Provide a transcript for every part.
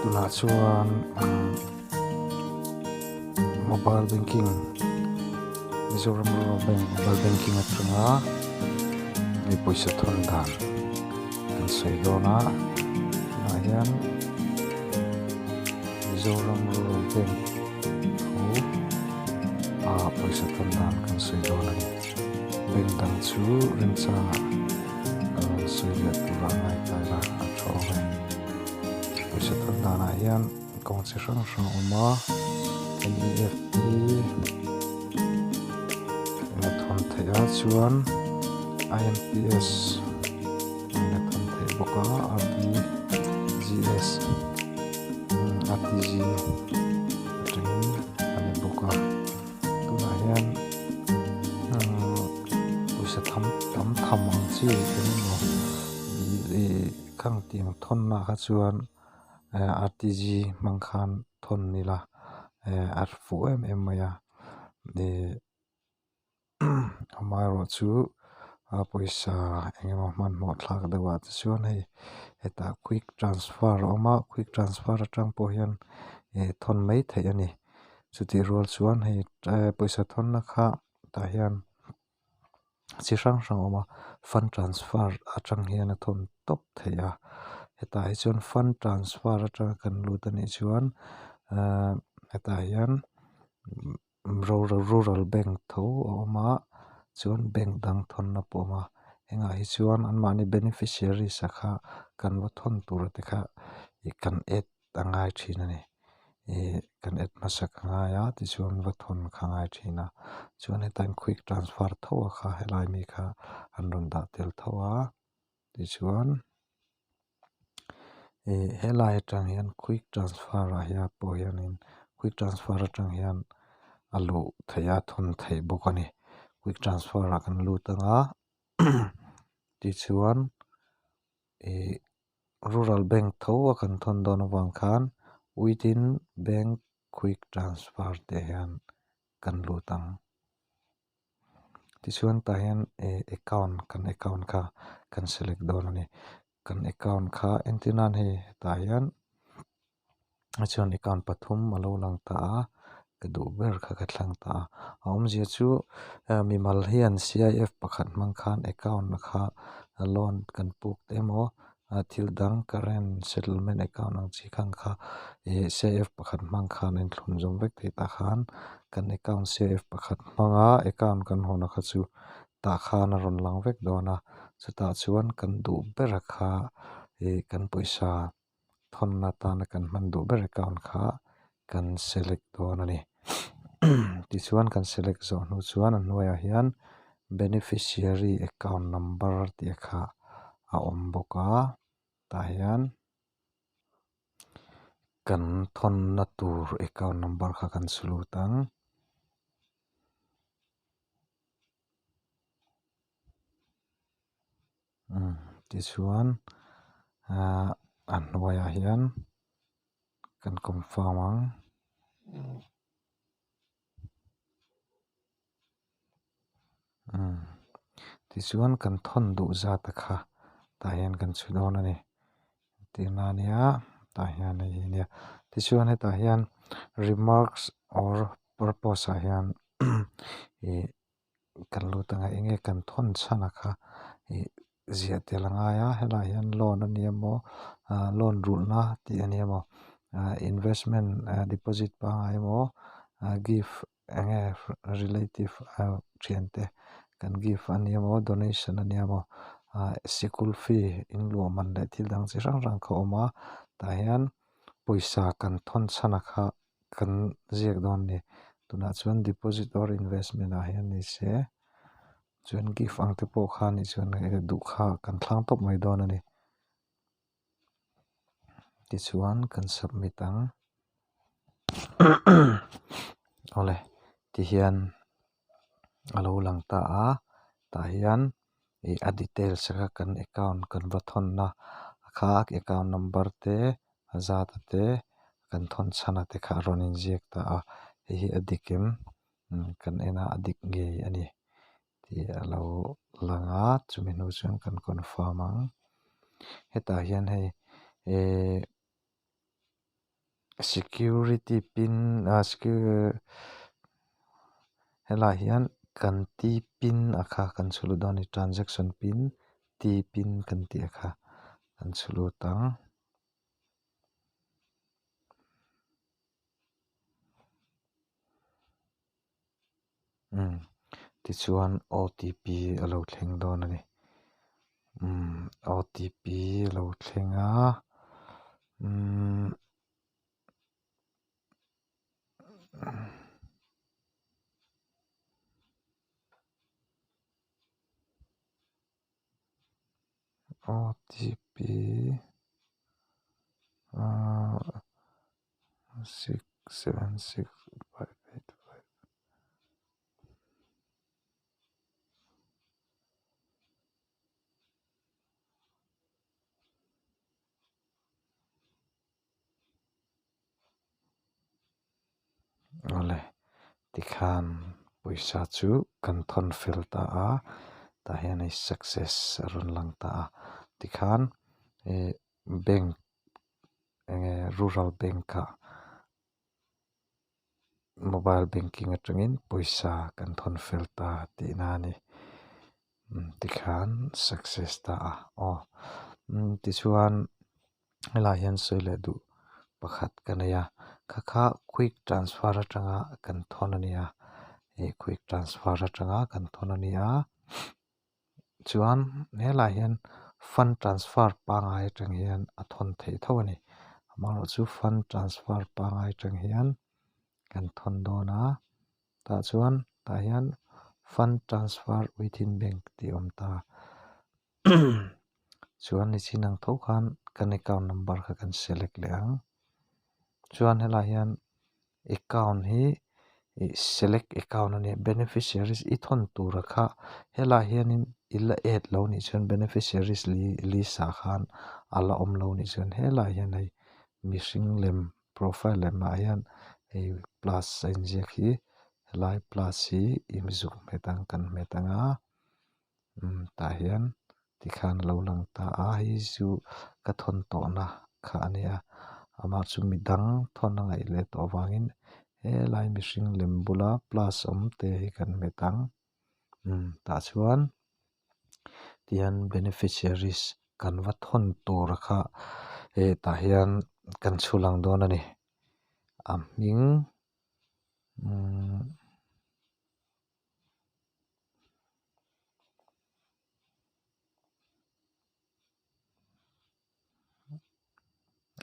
Tunah chuan mobile banking Mizoram Rural Bank mobile banking atanga hei pawisa thawn dan kan sawi dawn a tunah hian Mizoram Rural Bank thu ah pawisa thawn dan kan sawi dawn a ni bank dang chu remchangah a rawn sawi leh tur a ngai ta ila a tha awm e. Pawisa thawn danah hian kawng chi hrang hrang a awm a N E F T eng a thawn theih a chuan I M P S eng a thawn theih bawk a R T G S R T G atangin a ni bawk a tunah hian pawisa tham tam tham ang chi eng emaw ih. Khang tiang thawnna kha chuan R T G hmang khan thawn ila a fuh em em mai a ih amaherawhchu a pawisa eng emaw hmanhmawh thlak deuh ah te chuan hei hetah quick transfer a awm a quick transfer atang pawh hian ih thawn mai theih a ni chutih rual chuan hei pawisa thawnna kha tah hian. Chi hrang hrang a awm a fund transfer atang hian a thawn tawp theih a hetah hi chuan fund transfer atanga kan lut a nih chuan ahh hetah hian rural bank tho a awm a chuan bank dang thawnna pawh a awm a hengah hi chuan anmahni beneficiaries a kha kan va thawn tur te kha ih kan add a ngai thin a ni ih kan add hmasak a ngai a tichuan va thawn kha a ngai thin a chuan hetain quick transfer tho a kha helai mi kha an rawn dah tel tho a tichuan ih helai atang hian quick transfer ah hian pawh hianin quick transfer atang hian a luh theih a thawn theih bawk a ni quick transfer ah kan lut ang a tichuan ih. Rural bank tho a kan thawn dawn avang khan within bank quick transfer tih hian kan lut ang. Tichuan tah hian ih account kan account kha kan select dawn a ni. Kan account kha entir nan hei hetah hian chuan account pathum a lo lang ta a ka duh ber kha ka thlang ta a. A awmzia chu mimal hian C I F pakhat hmang khan account kha loan kan puk emaw thil dang current settlement account ang chi khan kha ih C I F pakhat hmang khan a inthlun zawm vek thei tah khan kan account C I F pakhat hmanga account kan hawn kha chu tah khan a rawn lang vek dawn a chutah chuan kan duh ber kha ih kan pawisa. Thawnna atana kan hman duh ber account kha kan select dawn a ni. Tichuan kan select zawh hnu chuan a hnuaiah hian beneficiary account number tih kha a awm bawk a tah hian kan thawnna tur account number kha kan chhut ang. Tichuan ahh a hnuaiah hian kan confirm ang. Tichuan kan thawn duh zat a kha tah hian kan chhu dawn a ni tihna a nia tah hian hei hi a nia tichuan hetah hian remarks or purpose ah hian ih. Kan lut anga enge kan thawn chhan a kha ih ziah tel a ngai a helaiah hian loan a ni emaw ah loan rulhna tih a ni emaw ah investment deposit pangngai emaw ah gift enge relative thiante kan gift a ni emaw donation a ni emaw ah sikul fee in luah man leh thil dang chi hrang hrang kha a awm a tah hian pawisa kan thawn chhan a kha. Kan ziak dawn a ni tunah chuan deposit or investment ah hian ni se chuan gift ang te pawh kha nih chuan duh kha kan thlang tawp mai dawn a ni tichuan kan submit ang awle tihian a lo lang ta a tah hian ih a details kha kan account kan va thawn na kha account number te. A zat a te kan thawn chhan a te kha a rawn inziak ta a hei hi a dik em kan en a a dik ngei a ni tih a lo lang a chumi hnu chuan kan confirm ang hetah hian hei ehh. Security pin ah helaiah hian kan T pin a kha kan chhu lut dawn a ni transaction pin T pin kan tih a kha kan chhu lut ang. Umm tichuan OTP a lo thleng dawn a ni umm OTP a lo thleng a umm OTP ahh. 6 7 6 5 8 5 Awle tikhan pawisa chu kan thawn fel ta a tah hian hei success a rawn lang ta a tikhan ih bank enge rural bank ah mobile banking atangin pawisa kan thawn fel ta tihna a ni tikhan success ta a aw tichuan helaiah hian sawi leh duh pakhat ka nei a kha kha quick transfer atanga kan thawn a ni a ih quick transfer atanga kan thawn a ni a. Chuan helaiah hian fund transfer pangngai atang hian a thawn theih tho a ni. Amaherawhchu fund transfer pangngai atang hian kan thawn dawn a, tah chuan tah hian fund transfer within bank tih a awm ta. Chuan nichin ang tho khan kan account number kha kan select leh ang. Chuan helaiah hian account hi ih select account a nia beneficiaries i thawn tura kha helaiah hianin i la add lo nih chuan beneficiaries list ah khan a la awm lo nih chuan helaiah hian hei mihring lem profile lem ah hian hei plus a inziak hi helai plus hi i zuk hmet ang kan hmet ang a umm tah hian tikhan a lo lang ta a hei chu ka thawn tawhna kha a nia amah chu midang thawn a ngaih leh tawh avangin helai mihring lem bula plus awm te hi kan hmet ang umm tah chuan tihian beneficiaries kan va thawn tur kha hei tah hian kan chhu lang dawn a ni a hming umm.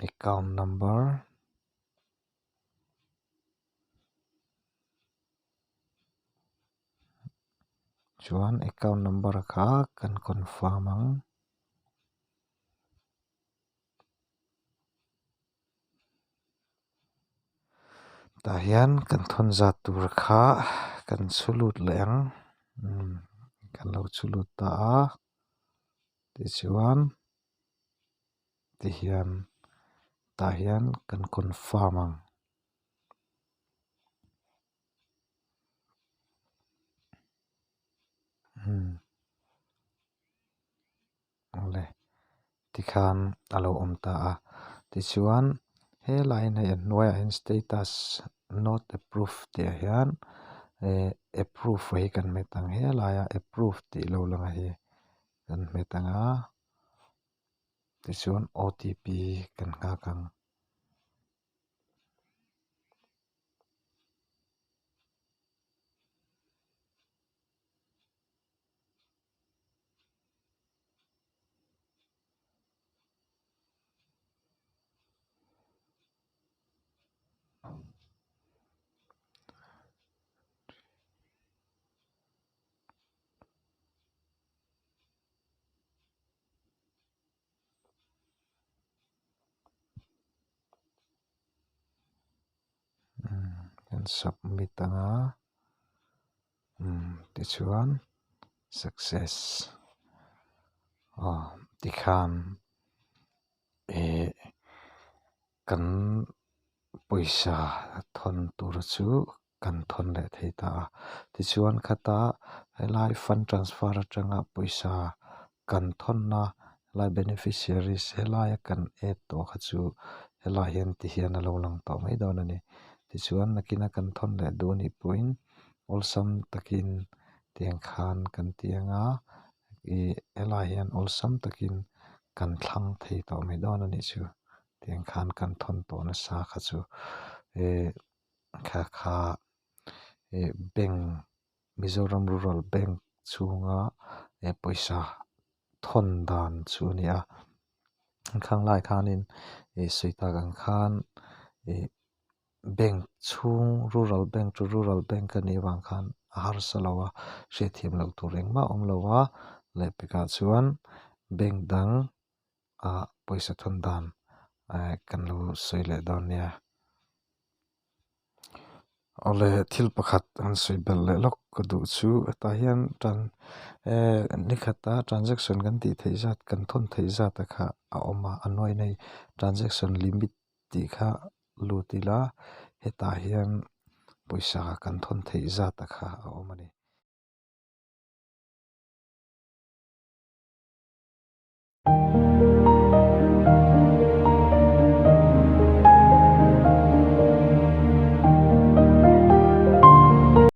Account number chuan account number kha kan confirm ang. Tah hian kan thawn zat tur kha kan chhu lut leh ang umm kan lo chhu lut ta a tichuan tihian tah hian kan confirm ang. Awle tikhan a lo awm ta a tichuan helai in hei a hnuaiah hian status not approve tih ah hian eh approve hi kan hmet ang helaia approve tih lo lang hi kan hmet ang a tichuan OTP kan nghak ang. Kan submit ang a. Umm tichuan success aw tikhan ih kan pawisa thawn tur chu kan thawn leh thei ta a tichuan khata helai fund transfer atanga pawisa kan thawnna. Helai beneficiaries helaia kan add tawh kha chu helai hian ti hian a lo lang tawh mai dawn a ni. Tichuan nakina kan thawn leh duh anih pawhin awlsam takin tiang khan kan ti ang a ih helai hian awlsam takin kan thlang thei tawh mai dawn a nih chu. Tiang khan kan thawn tawh nasa kha chu eh kha kha eh bank Mizoram Rural Bank chhunga eh pawisa thawn dan chu a ni a khang lai khanin ih sawi tak ang khan ih bank chhung rural bank to rural bank a nih avang khan a harsa lo a hriatthiam loh tur engmah a awm lo a lehpekah chuan bank dang ah pawisa thawn dan eh kan lo sawi leh dawn nia. Awle thil pakhat han sawi belh leh lawk ka duh chu hetah hian tan eh ni khata transaction kan tih theih zat kan thawn theih zat te kha a awm a a nuaih nei transaction limit tih kha lut ila hetah hian pawisa kan thawn theih zat te kha a awm a ni.